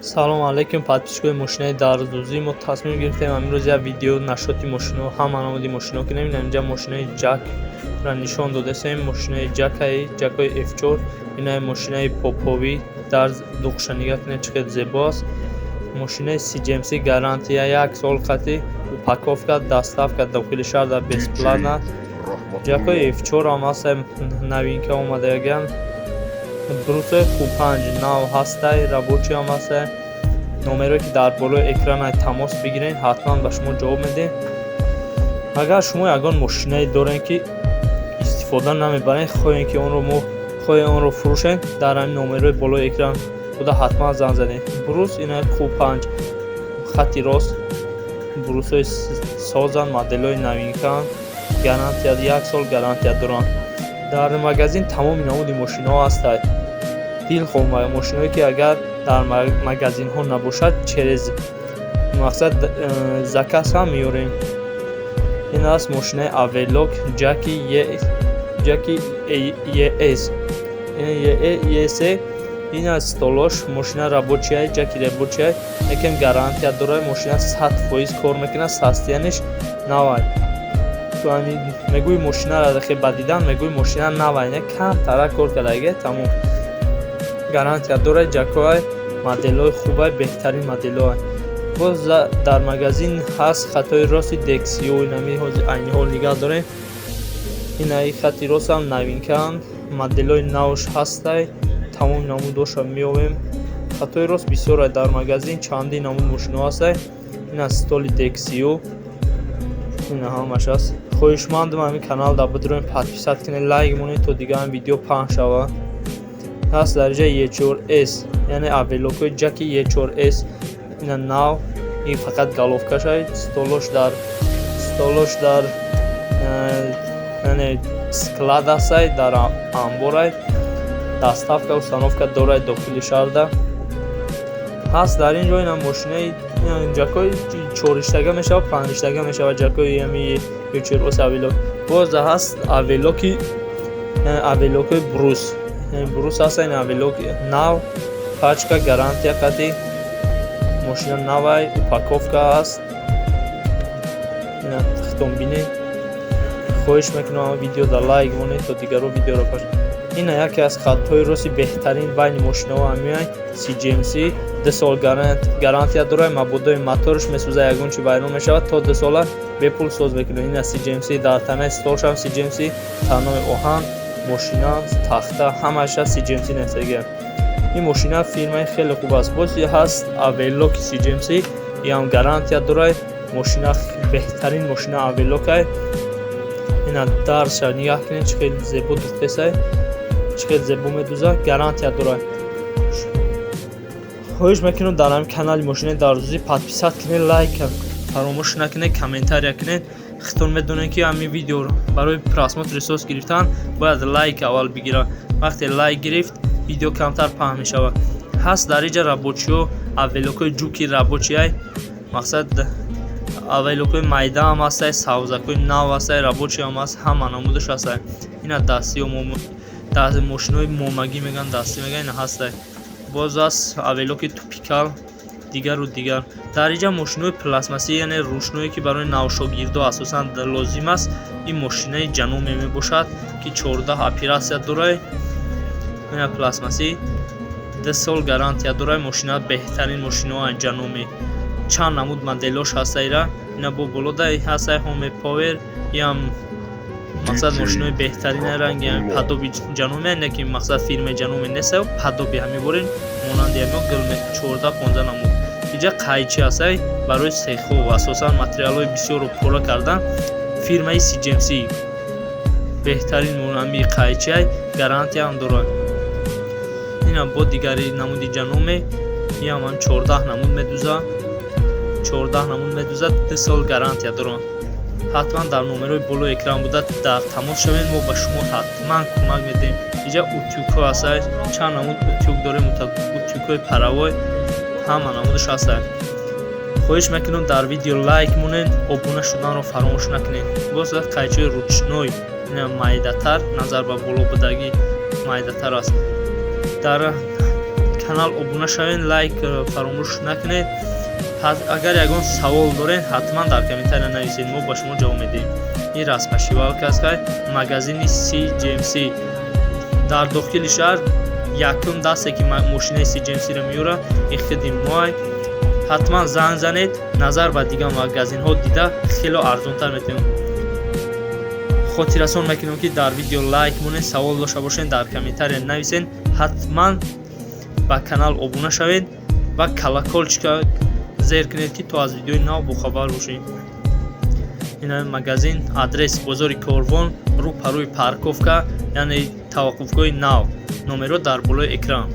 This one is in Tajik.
Салом алейкум, подписчикои мошинаи дарздӯзӣ. Мо тасмим гирифтем имрӯз як видео насчёти мошино, ҳама намуди мошино кунем. Инҷа мошинаи Ҷакра нишон додасем. Мошинаи Ҷакаи Ҷакои F4, инаи мошинаи поповӣ дарз дуқша, нигаҳ кунед, чӣ қадр зебо аст. Мошинаи CGMC, гарантия як сол қати, упаковка, доставка дохили шаҳр дар бесплатно. Ҷакои F4 ҳам ҳаста, новинка омадаяган. Брусои Q5 нав ҳастай, рабочий ҳам ҳастай. Номерое, ки дар болои экрана, тамос бигиред, ҳатман ба шумо ҷавоб медиҳем. Агар шумо ягон мошинае дорем, ки истифода намебаред, хоҳем ки онро мо хоҳем онро фурӯшем, дар ҳамин номерҳои болои экран буда ҳатман занг занед. Брус ина Q5 хати рост, брусои созанд, моделҳои новинкаанд, гарантия як сол гарантия доранд. Дар магазин тамоми намуди мошинаҳо ҳастанд. Дилхоҳ мошиное, ки агар дар магазинҳо набошад, через мақсад заказ ҳам меёрем. Ин аст мошинаи Авелок Ҷаки Ҷаки ЕС ЕС. Ин аст столош. Мошина рабочая, Ҷаки рабочая, якем гарантия дорад. Мошина 100% кор мекунад, состояниш навай. Мегӯи мошинара ба дидан мегӯи мошина навай, не, камтара кор кардаги, тамом. Гарантия дорад. Ҷакоай моделҳои хубай, беҳтарин моделҳоай. Боз дар магазин ҳаст хатои рости Дексио, инами ҳозир айни ҳол нигаҳ дорем. Инаи хати ростам новинкаанд, моделҳои навш ҳастай, тамоми намудҳоша меёбем. Хатои рост бисёрай дар магазин, чандин намуд мошинаҳо ҳастай. Ин аст столи Дексио, ина ҳамаш аст. Хоҳишмандам, ҳамин канал дар бидуроем, подписать кунед, лайк монед, то дигар ҳам видео паҳн шавад. Ҳаст дараҷаи Е4С, яъне авелокҳои Ҷаки Е4С, ина нав, ин фақат головкашай, столош дар яъне склад ҳастай, дар амборай, доставка, установка дорай дохили шаҳрда ҳаст. Дар ин ҷо ина мошинаи ҷакои чорриштага мешавад, панҷриштага мешавад, ҷакои ами Е4С авелок. Боз ҳаст авелоки, авелокҳои Брус, Брус ҳаста, ин авелок нав, пачка, гарантия қати, мошина навай, упаковка аст. Ина хитон бинед. Хоҳиш мекунам, видеода лайк монед, то дигарро видеоро паш. Ина яке аз хатҳои рости беҳтарин байни мошинаҳо ҳамиай CGMC, 2 сол гарантия дорад. Мабодои моторш месӯзад, ягон чи вайрон мешавад, то 2 сола бепул соз мекунад. Ина CGMC, дар танаи столшам CGMC, танои оҳан, мошина, тахта, ҳамаша CGMC нависагия. Ин мошина фирмаи хеле хуб аст. Боз ҳаст авелоки CGMC, иам гарантия дорад. Мошина беҳтарин мошина авелокай. Ина дарша нигаҳ кунед, чӣ хеле зебо духтесай, чӣ хеле зебо медузад, гарантия дорад. Хоҳиш мекунам, дар ҳамин канали мошинаи дарздӯзӣ подписать кунед, лайк фаромӯш накунед, комментария кунед. Хитон медонед, ки ҳамин видео барои просмотри соз гирифтан бояд лайк аввал бигирад. Вақте лайк гирифт, видео камтар паҳн мешавад. Ҳаст дар инҷа рабочиҳо, авелокҳои Ҷуки рабочиай, мақсад авелокҳои майда ҳам ҳастай, савзакҳои нав ҳастай, рабочий ҳам ҳаст, ҳама намудаш ҳастай. Ина дастиҳо, мошинои момагӣ мегӯянд, дастӣ мегӯянд, ина ҳастай. Боз аст авелоки тупикал, дигару дигар. Дар инҷа мошинои пластмассӣ, яъне ручное, ки барои навшогирдо асосан лозим аст. Ин мошинаи Ҷаноме мебошад, ки 14 операция дорад. Ина пластмассӣ, 2 сол гарантия дорад. Мошина беҳтарин мошинаҳоанд. Ҷаноме чанд намуд моделош ҳаста. Ира ина бо болода ҳастай Ҳоме Повер, иам мақсад мошинои беҳтарина, ранги подоби Ҷаноме, не ки мақсад фирмаи Ҷаноме неста, подоби ҳами борин монанди ҳамио гил, 14-15 намуд. Инҷа қайчи ҳастай барои сехҳо, асосан материалҳои бисёрро пора кардан. Фирмаи CGMC беҳтарин ҳами қайчиай, гарантияам дорад. Инам бо дигари намуди Ҷаноме, иам ҳам 14 намуд медузад, 14 намуд медузад, 2 сол гарантия дорад. Ҳатман дар номерҳои болои экран буда дар тамос шавед, мо ба шумо ҳатман кӯмак медиҳем. Инҷа утюгҳо ҳастай, чанд намуд утюг дорем, утюгҳои паровой, ҳама намудаш ҳастай. Хоҳиш мекунам, дар видео лайк монед, обуна шуданро фаромӯш накунед. Боз қайчиҳои ручной, майдатар, назар ба боло будагӣ майдатар аст. Дар канали Канал обуна шавед, лайк фаромӯш накунед. Агар ягон савол доред, ҳатман дар комментария нависед, мо ба шумо ҷавоб медиҳем. Ин распошивалка аст, магазини CGMC дар дохили шаҳр. Якум дасте, ки мошинаи CGMC-ро меёрад, ин худи моай. Ҳатман занг занед, назар ба дигар магазинҳо дида хело арзонтар метавонем. Хотиррасон мекунем, ки дар видео лайк монед, савол дошта бошед, дар комментария нависед, ҳатман ба канал обуна шавед ва колокольчика зер кунед, ки то аз видеои нав бохабар бошед. Ин магазин, адрес: бозори Корвон, рӯ па рӯи парковка, яъне таваққуфгоҳи нав. Номерҳо дар болои экран.